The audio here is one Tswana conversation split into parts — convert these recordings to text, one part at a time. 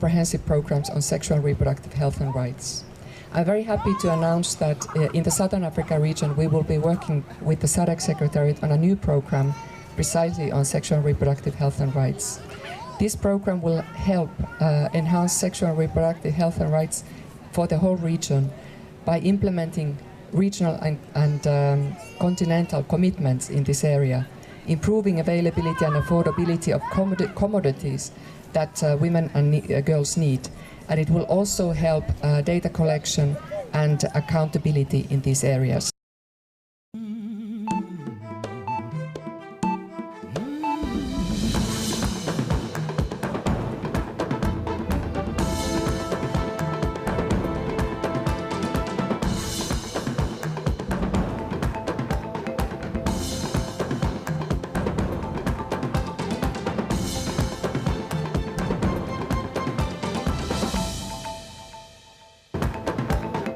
comprehensive programs on sexual and reproductive health and rights. I'm very happy to announce that in the Southern Africa region, we will be working with the SADC Secretariat on a new program precisely on sexual and reproductive health and rights. This program will help enhance sexual and reproductive health and rights for the whole region by implementing regional and continental commitments in this area, improving availability and affordability of commodities that women and girls need. And it will also help data collection and accountability in these areas.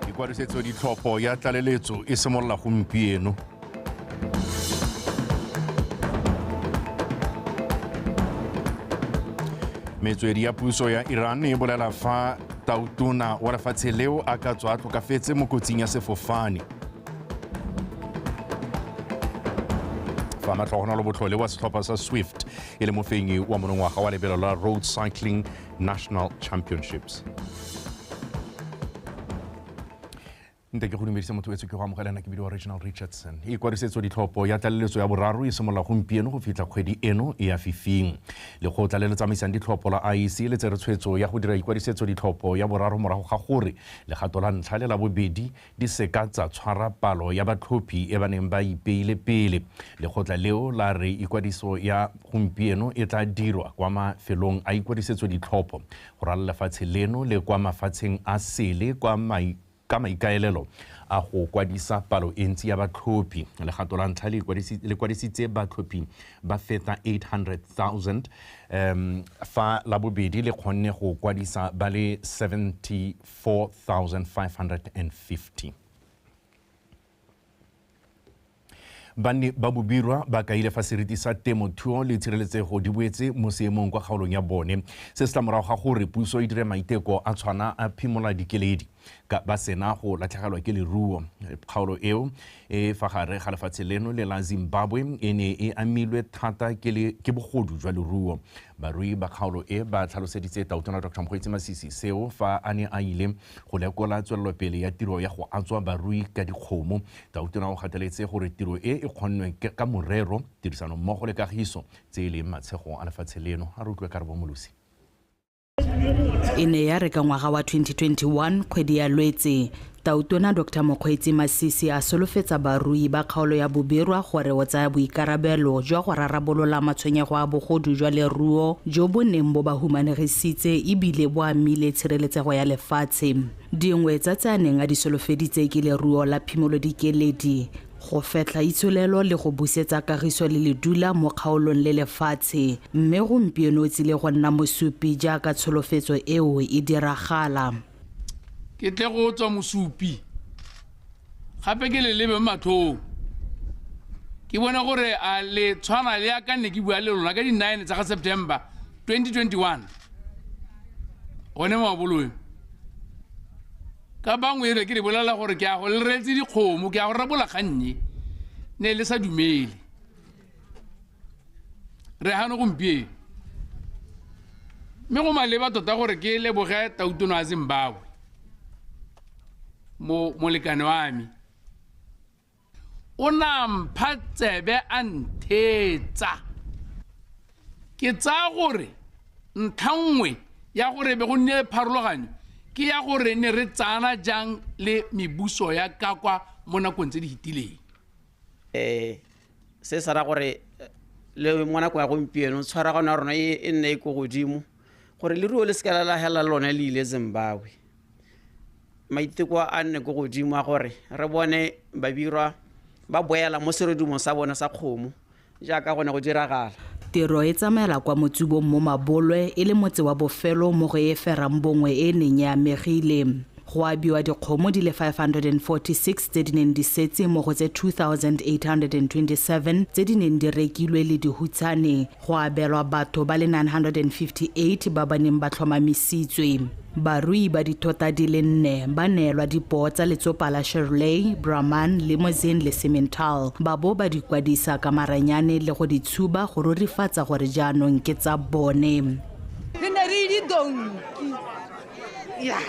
Ikwadisetso ditlhopho ya tlaleletso e simolola gompieno. Metswedi ya puso ya Iran e bolela fa tautona wa lefatshe leo a ka tswa a tlhokafetse mo kotsing ya sefofane. Fa Matlhogonolo Botlhole wa setlhopha sa Swift e le mofenyi wa monongwaga wa lebelo la Road Cycling National Championships. Nte ke go dumedisa motho etsho, ke go amogelana ke bidiwa Regional Richardson. Ikwadisetso ditlhopho ya tlaleletso ya boraro e simolola gompieno go fitlha kgwedi eno e ya fifing. Lekgotla le le tsamaisang ditlhopho la IEC le tsere tshwetso ya go dira ikwadisetso ditlhopho ya boraro morago ga gore legato la ntlha le la bobedi di seka tsa tshwara palo ya batlhophi e ba neng ba ipeile pele. Lekgotla leo la re ikwadiso ya gompieno e tla dirwa kwa mafelong a ikwadisetso ditlhopho go ralala lefatshe leno le kwa mafatsheng a sele kwa ka maikaelelo a go kwadisa palo e ntsi ya batlhophi. Legato la ntlha le kwadisitse batlhophi ba feta 800,000, fa la bobedi le kgonne go kwadisa ba le 74,550. Banni ba Bobirwa ba kaile fa seriti sa temothuo le tshireletsego di boetse mo seemong kwa kgaolong ya bone. Se se tla morago ga gore puso e dire maiteko a tshwana a phimola dikeledi ka ba sena go latlhegelwa ke leruo. Kgaolo eo e fa gare ga lefatshe leno le la Zimbabwe e ne e amilwe thata ke bogodu jwa leruo. Barui ba kgaolo e ba tlhaloseditse tautona Dr Mokgweetsi Masisi seo fa a ne a ile go lekola tswelelopele ya tiro ya go atswa barui ka dikgomo. Tautona o gateletse gore tiro e e kgonnwe ka morero, tirisano mmogo le kagiso tse e leng matshego a lefatshe leno. A re utlwe Karabo Molosi. E ne ya re ka ngwaga wa 2021 kgwedi ya Lwetse, tautona Dr Mokgweetsi Masisi a solofetsa barui ba kgaolo ya Bobirwa gore o tsaya boikarabelo jwa go rarabolola matshwenyego a bogodu jwa leruo jo bo neng bo ba humanegisitse ebile bo amile tshireletsego ya lefatshe. Dingwe tsa tse a neng a di solofeditse ke leruo la phimolo dikeledi, go fetlha itsholelo le go busetsa kagiso le ledula mo kgaolong le lefatshe, mme gompieno o tsile go nna mosupi jaaka tsholofetso eo e diragala. Ke tle go tswa mosupi gape ke le lebe matlhong, ke bone gore a le tshwana le ya ka nne ke bua le lona ka di-9 tsa ga September 2021 gone mo. Ka bangwe re ke le bolela gore ke a go le reetse dikgomo, ke a go rebola kgannye, ne le sa dumele. Re gano gompieno, mme go maleba tota gore ke leboge tautono a Zimbabwe, mo molekane wa me. O na mpha tsebe a nthetsa. Ke tsaya gore ntlha nngwe ya gore be go nne pharologanyo ke ya gore ne re tsana jang le mebuso ya ka kwa mo nakong tse di fetileng. Se se ra gore le mo nakong ya gompieno tshwaragano ya rona e nne e ko godimo gore leruo le seka la lahela lone le ile Zimbabwe. Maiteko a nne ko godimo a gore re bone Babirwa ba boela mo serodumong sa bone sa kgomo jaaka gone go diragala. Tiro e tsamaela kwa Motsubong mo Mabolwe e le motse wa bofelo mo go e ferang bongwe e neng e amegile. Go abiwa dikgomo di le 546 tse di neng di setse mo go tse 2827 tse di neng di rekilwe le dihutshane, go abelwa batho ba le 958 ba ba neng ba tlhomamisitswe. Barui ba dithota di le 4 ba neelwa dipoo tsa letsopa la Shirley, Brahman, Limousin le Simmental, ba bo ba di kwadisa ka maranyane le go di tshuba go rurifatsa gore jaanong ke tsa bone. Re ne re le donki. Ya.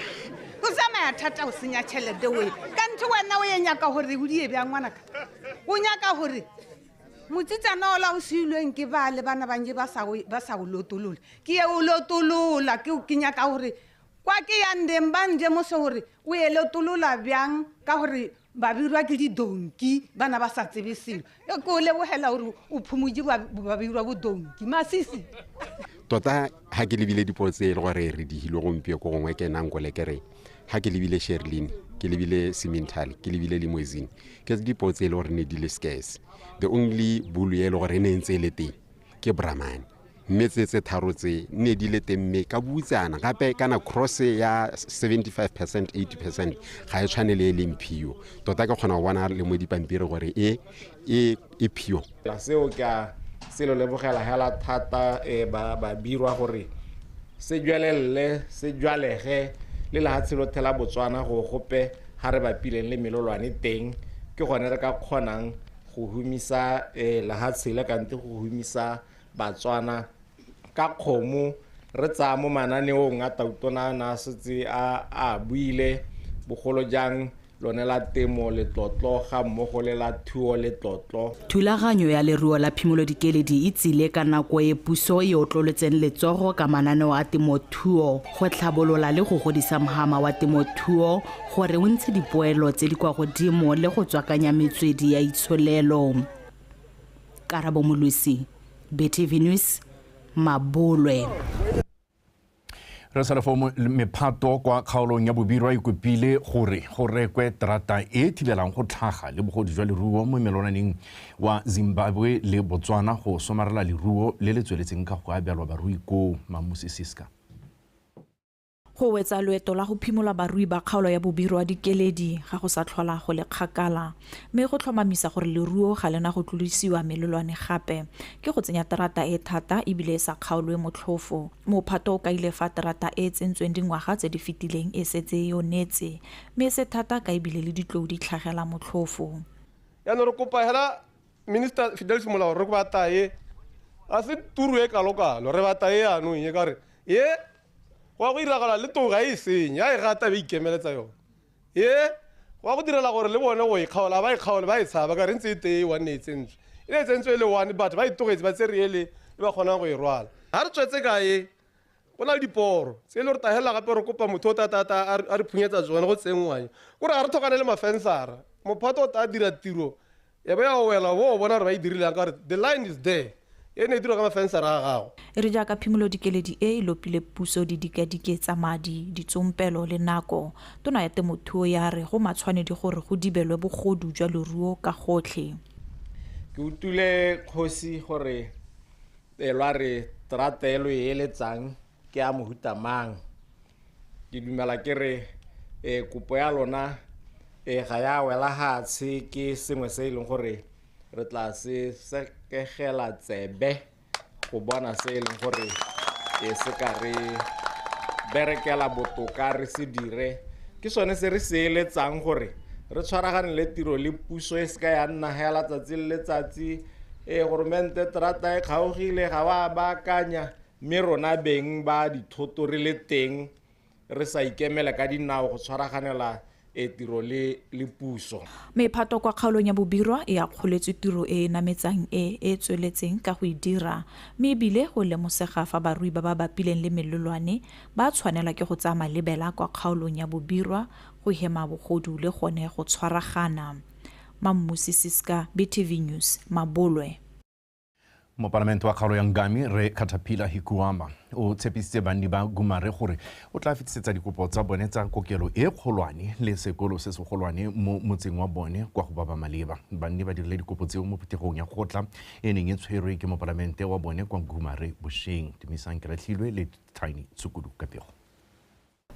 Go tsamaya thata go senya tšhelete oe. Ka ntho wena o e nyaka gore o die bjang ngwanaka? O nyaka gore motsitsana ola o siilweng ke ba le bana bantse ba sa go lotolola. Ke ye o lotolola, ke nyaka gore kwa ke yang teng ba nje mose gore o e lotolola bjang ka gore ba birwa ke didonki bana ba sa tsebe selo. Ke o lebogela gore o phumotse ba birwa bodonki masisi. Tota ha ke lebile dipoo tse e le gore re dihilwe gompieno ko gongwe ke nang kole ke re ha ke lebile Sherlyn, ke lebile Simmental, ke lebile Limousin, ke dipoo tse e le gore ne di le scarce. The only bull e le gore e ne ntse e le teng ke Brahman, mme tse tharo tse ne di le teng, mme ka butsana gape kana cross ya 75% 80% ga e tshwane le e leng pure. Tota ke kgona go bona le mo dipampiri gore e e pure. Seo ke a selo lebogela hela thata ba birwa gore se jwelelle se jwalege le lehatshe lotlhe la Botswana go gope ga re bapileng le melolwane teng, ke gone re ka kgonang go humisa lehatshe le kante go humisa Batswana ka kgomo. Re tsaya mo mananeong a tautona na setse a buile bogolo jang lone la temo letlotlo ga mmogo le la thuo letlotlo. Thulaganyo ya leruo la phimolo dikeledi e tsile ka nako e puso e otlolotseng letsogo ka mananeo a temothuo go tlhabolola le go godisa mohama wa temothuo gore o ntshe dipoelo tse di kwa godimo le go tswakanya metswedi ya itsholelo. Karabo Molusi, BTV News, Mabolwe. Re sala fo mephato kwa kgaolong ya Bobirwa e kopile gore go rekwe terata e thibelang go tlhaga le bogodu jwa leruo mo melonaneng wa Zimbabwe le Botswana go somarela leruo le le tsweletseng ka go abelwa barui koo. Mamusi Siska. Go wetsa loeto la go phimola barui ba kgaolo ya Bobirwa dikeledi ga go sa tlhola go le kgakala, mme go tlhomamisa gore leruo ga lena go tlodisiwa melelwane gape ke go tsenya terata e thata ebile e sa kgaolwe motlhofo. Mophato o kaile fa terata e tsentsweng dingwaga tse di fetileng e setse e onetse, mme e se thata ka ebile le ditlou di tlhagela motlhofo. Jaanong re kopa hela Minister Fidelis Molao re batla e a se turu e kalokalo, re batla e anong e ka re e go go iragala le toga e senya e gata ba ikemeletsa yone. E go go direla gore le bone go e kgaola ba e kgaole ba e tshaba ka re ntse e tee one e tsentswe e ne e tsentswe e le one, batho ba itogetse ba tsere ele e ba kgonang go e rwala. Ga re tswetse ka e go na le diporo tse e le gore tahelela gape re kopa motho o tata a re phunyetsa tsone go tsenngwang kore ga re tlhokane le mafensara. Mophato o ta dira tiro ya ba ya wela bo bona gore ba e dirileng ka gore the line is there. E ne e dirwa ka mafensara a gago. E re jaaka phimolo dikeledi e e lopile puso didikadike tsa madi, ditsompelo le nako, tona ya temothuo ya re go matshwanedi gore go dibelwe bogodu jwa leruo ka gotlhe. Ke utlwile kgosi gore lwa re terata e lo e eletsang ke ya mohuta mang. Ke dumela ke re kopo ya lona ga ya wela hatshe, ke sengwe se e leng gore re tla se sekegela tsebe go bona se e leng gore e se ka re berekela botoka re se dire. Ke sone se re se eletsang gore re tshwaragane le tiro le puso e se ka ya nna hela tsatsi le letsatsi goromente terata e kgaogile ga wa baakanya, mme rona beng ba dithoto re le teng re sa ikemela ka dinao go tshwaraganela e tiro le puso. Mephato kwa kgaolong ya Bobirwa e akgoletswe tiro e e nametsang e e tsweletseng ka go e dira, mme ebile go lemosega fa barui ba ba bapileng le melelwane ba tshwanelwa ke go tsaya malebela kwa kgaolong ya Bobirwa go hema bogodu le gone go tshwaragana. Mammusi Siska, BTV News, Mabolwe. Mopalamente wa kgaolo ya Ngami re Caterpillar Hikuama o tshepisitse banni ba Gumare gore o tla fetisetsa dikopo tsa bone tsa kokelo e kgolwane le sekolo se segolwane mo motseng wa bone kwa go ba ba maleba. Banni ba dirile dikopo tseo mo phuthegong ya kgotla e neng e tshwerwe ke mopalamente wa bone kwa Gumare bošeng. Tumisang Keretlhilwe le Tiny Tshukudu ka pego.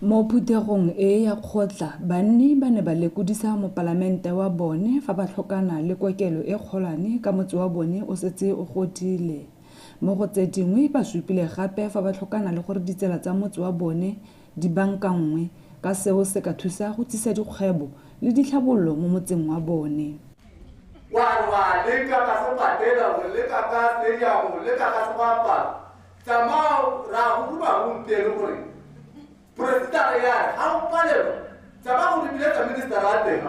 Mo phuthegong e ya kgotla, banni ba ne ba lekodisa mopalamente wa bone fa ba tlhokana le kokelo e kgolwane ka motse wa bone o setse o godile. Mo go tse dingwe ba supile gape fa ba tlhokana le gore ditsela tsa motse wa bone di bankangwe ka seo se ka thusa go tsisa dikgwebo le ditlhabololo mo motseng wa bone. Wa wa leka ka sepatela, o leka ka stadium, o leka ka sebapalo. Tsamao ra go ruma gompieno gore President ya ha o palelwa, tsamaya go biletsa minister a teng.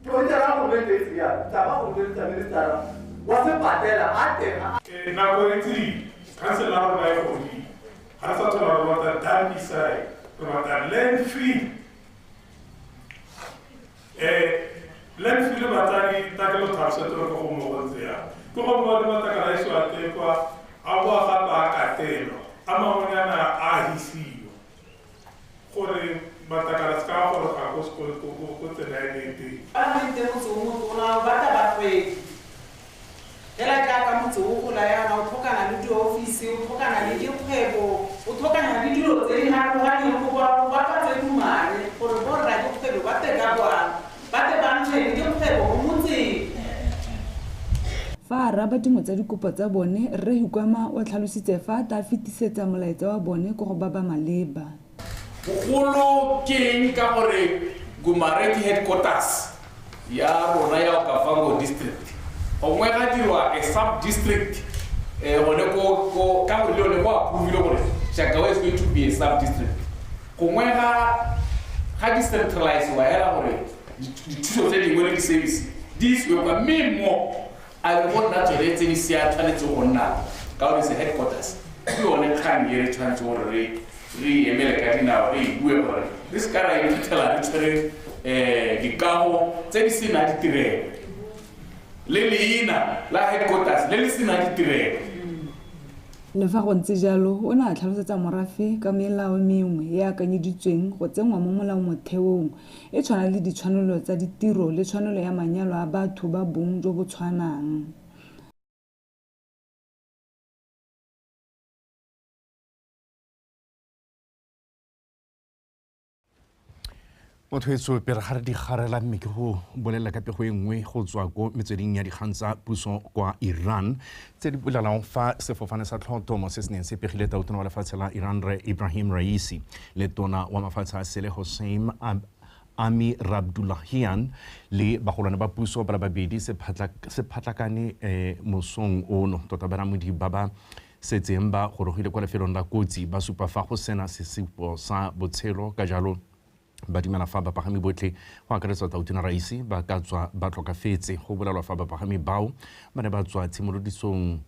President a go biletsa ya, tsamaya go biletsa minister wa sepatela a teng. Nako e ntse council la rona e godile. Ga re sa tlhola re batla dumpsite, re batla landfill. Landfill batsadi ta ke lo tlhalosetse gore ke go mo go ntse yang. Ke go mo le matlakala a isiwa teng kwa, a boa gape a katelwa, a mangwenyana a hisiwa. Gore matlakala se ka goroga ko sekolo ko tsela e leng teng. Palamente motse o motona o batla bagwebi. Fela jaaka motse o gola yana o tlhokana le diofisi, o tlhokana le dikgwebo, o tlhokana le dilo tse di harologaneng go batla tse dumane gore borra dikgwebo ba tle ka kwano, ba tle ba nne le dikgwebo mo motseng. Fa a araba dingwe tsa dikopo tsa bone, Rre Hukama o tlhalositse fa a tla fetisetsa molaetsa wa bone ko go ba ba maleba. Bogolo ke eng ka gore Gumare ke headquarters ya rona ya Okavango district. Gongwe ga dirwa a sub district gone ko ka gore le yone go approvile gore Shakawe is going to be a sub district. Gongwe ga decentralize wa hela gore dithuso tse dingwe le di-service di isiwe kwa, mme mo a be go nna tsone tse di sia tshwanetse go nna ka gore se headquarters. Ke yone kgang e re tshwanetse gore re emele ka dinao re e bue gore re se ka ra iphitlhela re tshwere dikago tse di senang ditirelo le leina la headquarters le le senang ditirelo. Le fa go ntse jalo, o ne a tlhalosetsa morafe ka melao mengwe e akanyeditsweng go tsenngwa mo molaomotheong e tshwana le ditshwanelo tsa ditiro le tshwanelo ya manyalo a batho ba bong jo bo tshwanang. Motho etso pele ga re di garela mme ke go bolelela ka pego e nngwe go tswa ko metsweding ya dikgang tsa puso kwa Iran tse di bolelang fa sefofane sa tlhotomo se se neng se pegile tautona wa lefatshe la Iran Rre Ibrahim Raisi le tona wa mafatshe a sele Hossein Amirabdollahian le bagolwane ba puso ba le babedi se phatlakane mosong ono. Tota banamodi ba ba setseng ba gorogile kwa lefelong la kotsi ba supa fa go sena sesupo sa botshelo, ka jalo ba dumela fa bapagami botlhe go akaretsa tautona Raisi ba ka tswa ba tlhokafetse. Go bolelwa fa bapagami bao ba ne ba tswa tshimolodisong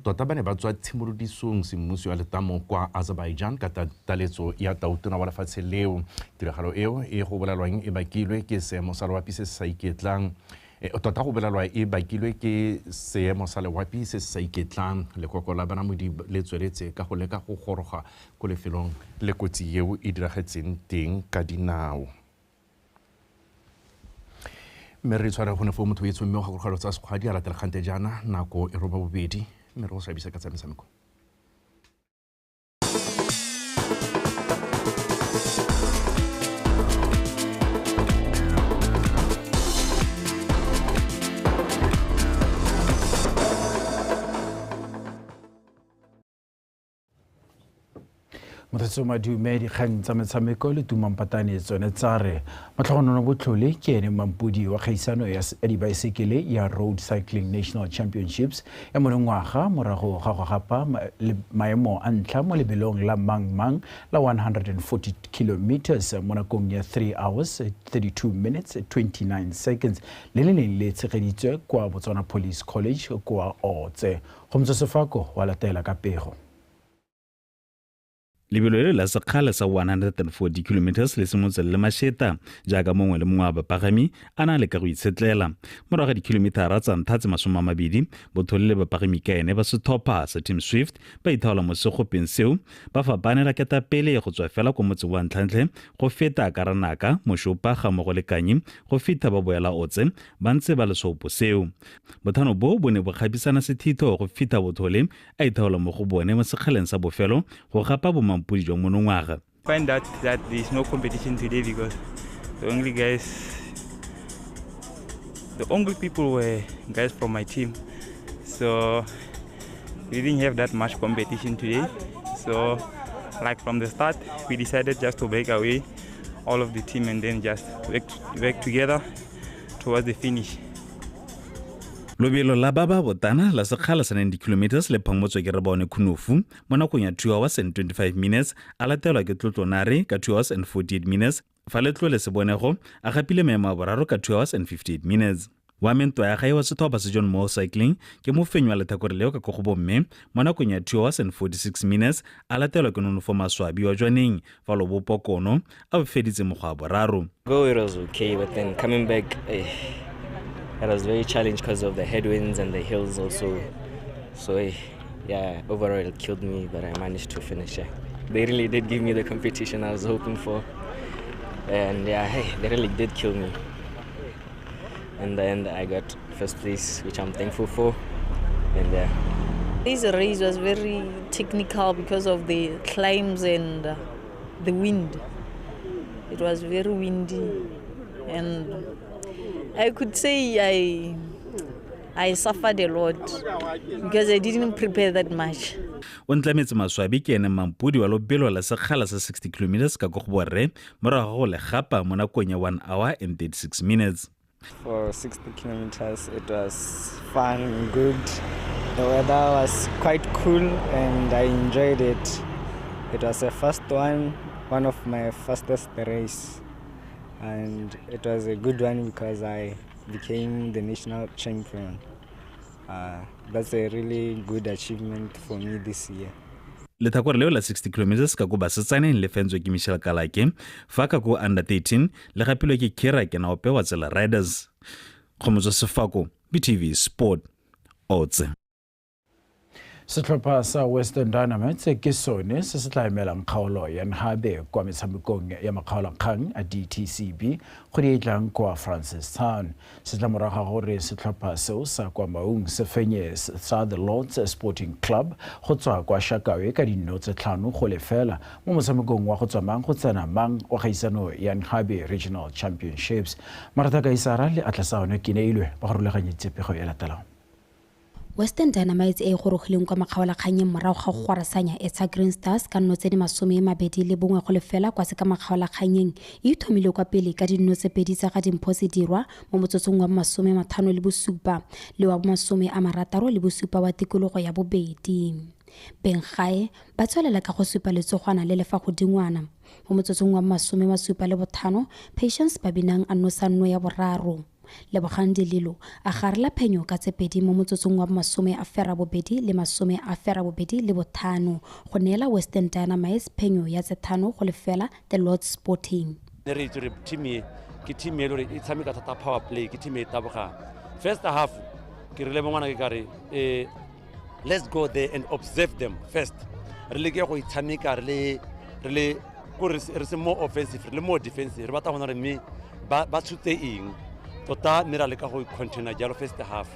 tota ba ne ba tswa tshimolodisong semmuso ya letamo kwa Azerbaijan ka taletso ya tautona wa lefatshe leo. Tiragalo eo e go bolelwang e bakilwe ke seemo sa loapi se se sa iketlang. Tota go bolelwa e bakilwe ke seemo sa loapi se se sa iketlang. Lekoko la banamodi le tsweletse ka go leka go goroga ko lefelong le kotsi eo e diragetseng teng ka dinao. Mme re tshware gone foo motho etsho, mme o gakologelo tsa sekgwadi a latela kgante jaana nako e 8:30, mme re go sabisa ka tsa metshameko. Motho madume dikgang tsa metshameko le tumampatane tsone tsa re Matlhogonono Botlhole ke ene mampodi wa kgaisano ya dibaesekele ya Road Cycling National Championships ya monongwaga morago ga go gapa maemo a ntlha mo lebelong la Mang Mang la 140 kilometers mo nakong ya 3 hours 32 minutes 29 seconds le le neng le tshegeditswe kwa Botswana Police College kwa Otse. Gomtso Sefako wa latela ka pego. Lebelo le la sekgala sa 140 km le semotse le masheta jaaka mongwe le mongwe wa bapagami a na le ka go itshetlela. Morago ga dikilometara tsa ntlha tse 20, Bothole le bapagami ka ene ba setlhopha sa Team Swift ba ithaola mo segopeng seo ba fapanela ketapele go tswa fela ko motse wa Ntlhantlhe go feta Karanaka, Moshopa ga mmogo le Kanye go feta ba boela Otse ba ntse ba le seopo seo. Bothano bo bo ne bo kgabisana sethitho go feta Bothole a ithaola mo go bone mo sekgaleng sa bofelo go gapa bomampodi jwa monongwaga. Find out that there is no competition today because the only people were guys from my team. So we didn't have that much competition today. So like from the start, we decided just to break away all of the team and then just work together towards the finish. Lobelo la ba ba botana la sekgala sa 90 km le phamotswe ke Rebone Khunofu mo nakong ya 2 hours and 25 minutes, a latelwa ke Tlotlo ka 2 hours and 48 minutes, fa Letlole Sebonego a gapile maemo a boraro ka 2 hours and 58 minutes. Wa mento ya gae wa setlhopha sa John Moore Cycling ke mofenyi wa lethakore leo ka go bomme mo nakong ya 2 hours and 46 minutes, a latelwa ke Nonofo Maswabi wa Jwaneng fa Lobopo Kono a feditse mokgwa wa boraro. Go, it was okay, but then coming back, it was very challenging because of the headwinds and the hills also. So yeah, overall it killed me, but I managed to finish. Yeah. They really did give me the competition I was hoping for. And yeah, they really did kill me. In the end, I got first place, which I'm thankful for. And yeah. This race was very technical because of the climbs and the wind. It was very windy, and I could say I suffered a lot because I didn't prepare that much. O ntlametse Maswabi ke ene mampodi wa lobelo la sekgala sa 60 km ka go borre morago go le gapa mo nakong ya 1 hour and 36 minutes. For 60 kilometers, it was fun and good. The weather was quite cool and I enjoyed it. It was the first one of my fastest race. And it was a good one because I became the national champion. That's a really good achievement for me this year. Lethakore leo la 60 km ka ko basetsaneng le fentswe ke Michelle Kalake, fa ka ko under 13 le gapilwe ke Kira Kenaope wa Tsela Riders. Kgomotso Sefako, BTV Sport, Otse. Setlhopha sa Western Dynamites ke sone se se tla emelang kgaolo ya Nhabe kwa metshamekong ya makgaolakgang a DTCB kgwedi e tlang kwa Francistown. Se tla morago ga gore setlhopha seo sa kwa Maung se fenye sa The Lords Sporting Club go tswa kwa Shakawe ka dino tse 5-0 mo motshamekong wa go tswa mang go tsena mang wa kgaisano ya Nhabe Regional Championships. Martha Kaisara le Atlasaone Kineilwe ba go rulaganyeditse pego e latelang. Western Dynamites e gorogileng kwa makgaolakganyeng morago ga go gwarasanya Etsa Green Stars ka nno tse di 21-0 kwa se ka makgaolakganyeng e ithomile kwa pele ka dinno tse 2 tsa ga Dimpho Sedirwa mo motsotsong wa 57 le wa 67 wa tikologo ya bobedi. Benggae ba tswelela ka go supa letsogwana le le fa godingwana mo motsotsong wa 75 Patience Babinang a nosa nno ya boraro. Lebogang Dililo a garela phenyo ka tse 2 mo motsotsong wa 82 le 85 go neela Western Dynamites phenyo ya tse 5-0 The Lords Sporting. Re itse re team e ke team e lore e tshameka thata power play, ke team e tabogang. First half ke rile bongwana ke ka re let's go there and observe them first. Re leke go itshameka re le ko re se more offensive, re le more defensive, re batla go bona re mme ba tshutse eng. Tota mme ra leka go container jalo first half.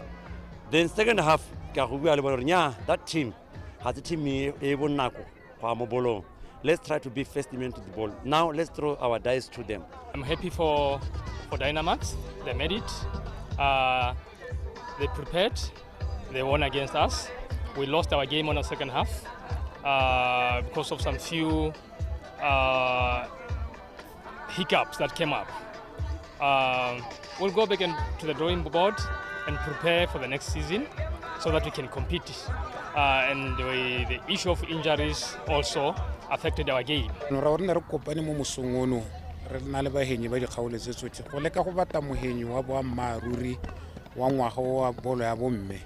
Then second half ka go bua le bona nya that team ga se team e bonako go a mo bolong. Let's try to be first man to the ball. Now let's throw our dice to them. I'm happy for Dynamax. They made it. They prepared. They won against us. We lost our game on the second half because of some few hiccups that came up. We'll go back to the drawing board and prepare for the next season so that we can compete. And the issue of injuries also affected our game. Re ne re kopane mo mosong ono re na le bahenyi ba dikgaolo tse tsotlhe go leka go batla mohenyi wa boammaaruri wa ngwaga wa bolo ya bomme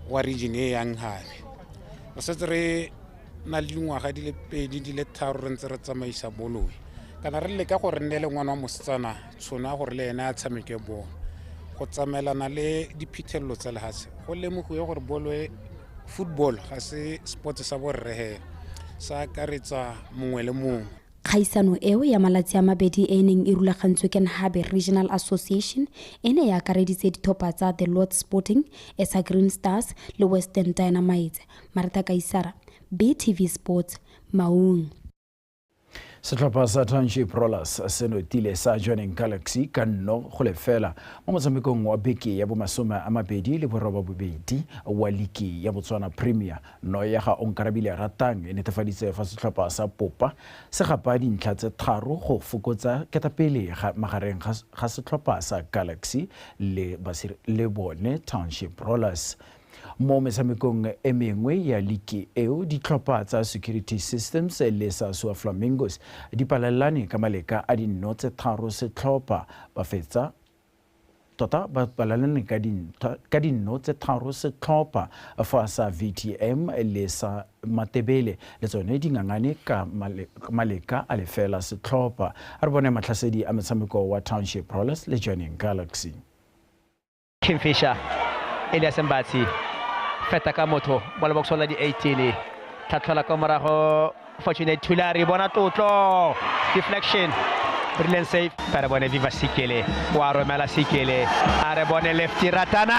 wa region e yang Nhabe. Re setse re na le dingwaga di le 2 di le 3 re ntse re tsamaisa bolo e. Kana re leka gore nne le ngwana wa mosetsana tšhono ya gore le ene a tshameke bolo go tsamaelana le diphitlhelelo tsa lehatshe. Go lemogiwe gore bolo e football ga se sport sa borre hela, sa akaretsa mongwe le mongwe. Kgaisano eo ya malatsi a mabedi e neng e rulagantswe ke Nhabe Regional Association e ne ya akareditse ditlhopha tsa The Lords Sporting, Esa Green Stars le Western Dynamites. Martha Kaisara, BTV Sports, Maung. Setlhopha sa Township Rollers se notile sa Jwaneng Galaxy ka 0-0 mo motshamekong wa beke ya bomasome a mabedi le borobabobedi wa liki ya Botswana Premier. No ya ga Onkarabile Ratang e netefaditse fa setlhopha sa Popa se gapa dintlha tse 3 go fokotsa ketapele magareng ga setlhopha sa Galaxy le bone Township Rollers. Mo metshamekong e mengwe ya liki eo, ditlhopha tsa Security Systems le sa Sua Flamingos di palelane ka maleka a 0-3 setlhopha ba fetsa tota ba palelane ka 0-3 setlhopha fa sa VTM le sa Matebele le tsone di ngangane ka maleka a 0 setlhopha. A re bone matlhasedi a metshameko wa Township Rollers le Jwaneng Galaxy. Kingfisher Elias Mbatsi feta ka motho mo lebokosong la di-18, tlhatlhola ka morago Fortunate Thulari, bona tlotlo, deflection, brilliant save. Ba re bone Viva Sikele, wa romela Sikele, a re bone Lefty Ratana.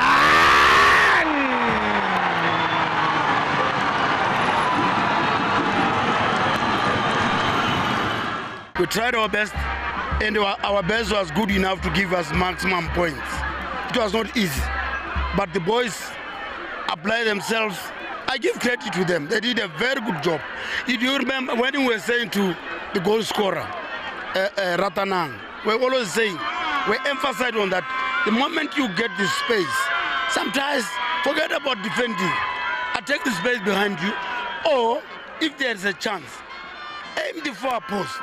We tried our best and our best was good enough to give us maximum points. It was not easy, but the boys apply themselves. I give credit to them. They did a very good job. If you remember when we were saying to the goal scorer, Ratanang, we're always saying, we emphasize on that, the moment you get this space, sometimes forget about defending. Attack the space behind you, or if there's a chance, aim the far post.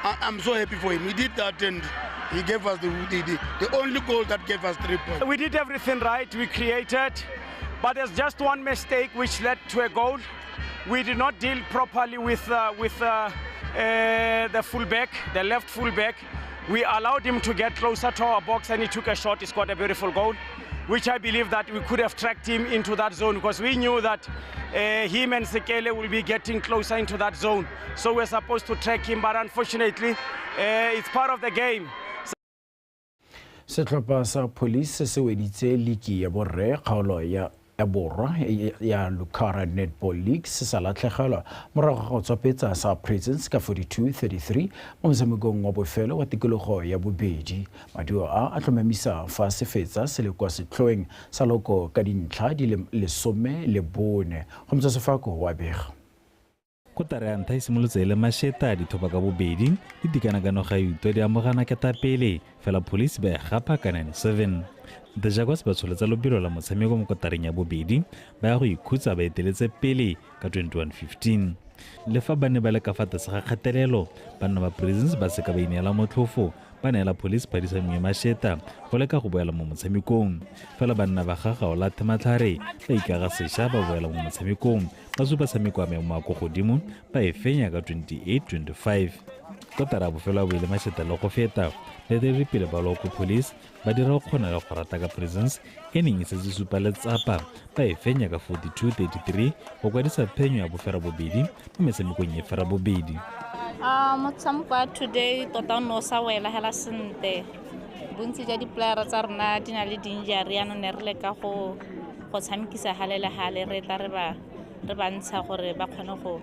I'm so happy for him. He did that and he gave us the only goal that gave us 3 points. We did everything right. We created, but there's just one mistake which led to a goal. We did not deal properly with the fullback, the left fullback. We allowed him to get closer to our box and he took a shot. He scored a beautiful goal, which I believe that we could have tracked him into that zone because we knew that him and Sekele will be getting closer into that zone. So we're supposed to track him, but unfortunately, it's part of the game. Setlhopha sa Police se weditse liki ya borre kgaolo ya borwa ya Lucara Netball League se sa latlhegelwa morago ga go tswapetsa sa Prisons ka 42-33 mo motshamekong wa bofelo wa tikologo ya bobedi. Maduo a tlhomamisa fa se fetsa se le kwa setlhoeng sa loko ka dintlha di le 14. Go motsa Sefako wa bega. Kotara ya ntlha e simolotse e le masheta dithopa ka bobedi di dikanakano ga utwa di amogana ketapele fela Police ba e gapa ka 97. The Jaguars ba tsholetsa lobelo la motshameko mo kotareng ya bobedi ba ya go ikhutsa ba eteletse pele ka 21-15. Le fa ba ne ba le ka fa tlase ga kgatelelo, banna ba Prisons ba seka ba ineela motlhofo, ba neela Police phadisanong ya masheta go leka go boela mo motshamekong. Fela banna ba ga Gaolathe Matlhare ba ikaga sešwa ba boela mo motshamekong, ba supa tshameko wa maemo a ko godimo ba e fenya ka 28-25. Kotara ya bofelo a boile masheta le go feta, baeteledipele ba Loko Police ba dira go kgona le go rata ka Prisons e neng e setse supa letsapa ba e fenya ka 42-33 go kwadisa phenyo ya boferabobedi mo metshamekong e ferabobedi. Motshameko wa today tota o ne o sa wela hela sentle. Bontsi jwa di-playera tsa rona di na le di-injury, yaanong ne re leka go tshamekisa gale le gale, re tla re ba ntsha gore ba kgone go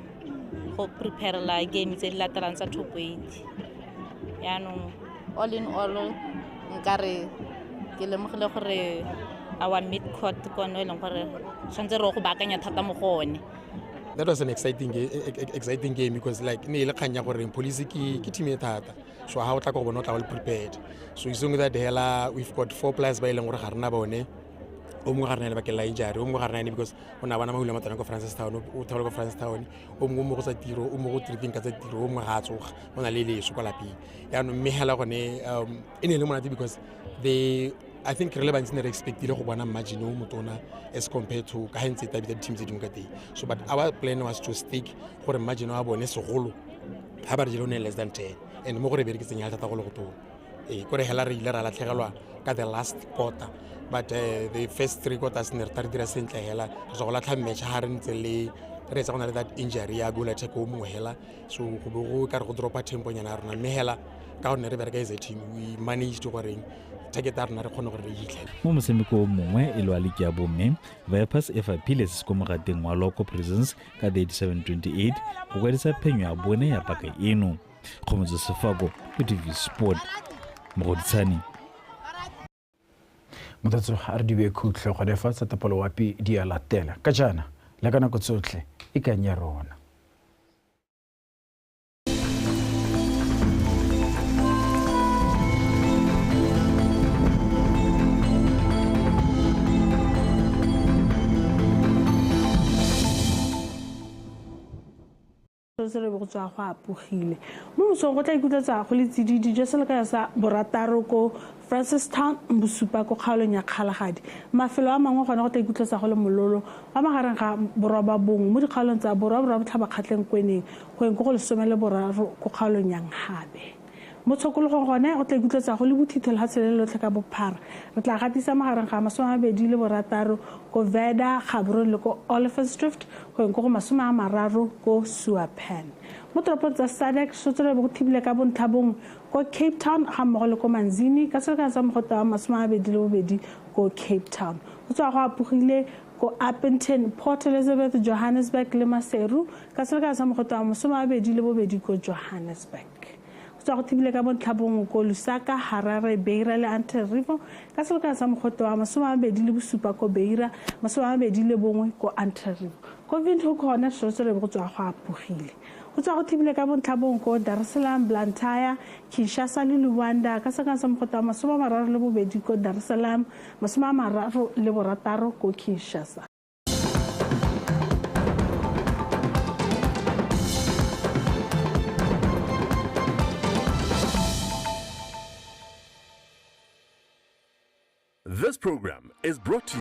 preparela game tse di latelang tsa top 8. Yaanong all in all nkare ke lemogile gore our mid court ke one e leng gore tshwanetse re go baakanya thata mo go one. That was an exciting game because like ne ile kganya gore Police ke team e thata, so ha o tla go bona o tla o le prepared. So isong that hela we've got 4 players ba e leng gore ga rena bone, o mongwe ga rena lebakeng la injury, o mongwe ga rena ene because o ne a bona mahula matana ko Francistown, o thabela ko Francistown, o mongwe mo go tsa tiro, o mongwe go treating ka tsa tiro, o mongwe ga a tsoga, o na le leso kwa lapeng. Yaanong mme hela gone e ne e le monate because they, I think re le bantsi ne re expectile go bona margin o motona as compared to ka ntse e tabita di-team tse dingwe ka teng. So but our plan was to stick gore margin wa bone segolo ga ba re jele o ne less than 10 and mo go re bereketseng ya thata go le go tona. Kore hela re ile ra latlhegelwa ka the last quarter, but the first 3 quarters ne re tla re dira sentle hela, re tswa go latlha match ha re ntse le re etsa go na le that injury ya goal attack o mongwe hela, so go bo go ka re go dropa tempo nyana ya rona, mme hela ka gonne re bereka as a team we managed goreng Target ya rona re kgone gore re fitlhele. Mo motshameko o mongwe e le wa liki ya bomme, Vipers e faphile se se ko mogateng wa Loco Prisons ka 37-28 go kwadisa phenyo ya bone ya paka eno. Kgomotso Sefako, OTV Sport, Mogoditshane. Mothatso a re dibe khutlo gone fa tsa tapolo wapi di a latela ka jaana le ka nako tsotlhe e kanya rona. Se re go tswa go apogile mo mosong go tla ikutlwetsa go le tsididi jwa selekano sa borataro ko Francistown, bosupa ko kgaolong ya Kgalagadi. Mafelo a mangwe gone go tla ikutlwetsa go le mololo wa magareng ga 9 mo dikgaolong tsa Borwa, Borwa Botlhaba, Kgatleng, Kweneng go yeng ko go 13 ko kgaolong ya Nghabe. Mo tshokologong gone go tla ikutlwetsa go le bothitho lefatshe le lotlhe ka bophara. Re tla gatisa magareng ga 26 ko Veda, Gaborone le ko Olifantsdrift go yeng ko go 30 ko Suapan. Mo toropong tsa SADC sotsore bo go thibile ka bontlhabongwe ko Cape Town ga mmogo le ko Manzini ka selekano sa mogote wa 22 ko Cape Town. Go tswa go apogile ko Upington, Port Elizabeth, Johannesburg le Maseru ka selekano sa mogote wa 22 ko Johannesburg. Go tswa go thibile ka bontlhabongwe ko Lusaka, Harare, Beira le Antananarivo ka selekano sa mogote wa 27 ko Beira, 21 ko Antananarivo. Ko Windhoek gone sotsore bo go tswa go apogile. Go tswa go thibile ka bontlhabongwe ko Dar es Salaam, Blantyre, Kinshasa le Luanda ka selekano sa mogote wa 32 ko Dar es Salaam, 36 ko Kinshasa. This program is brought to you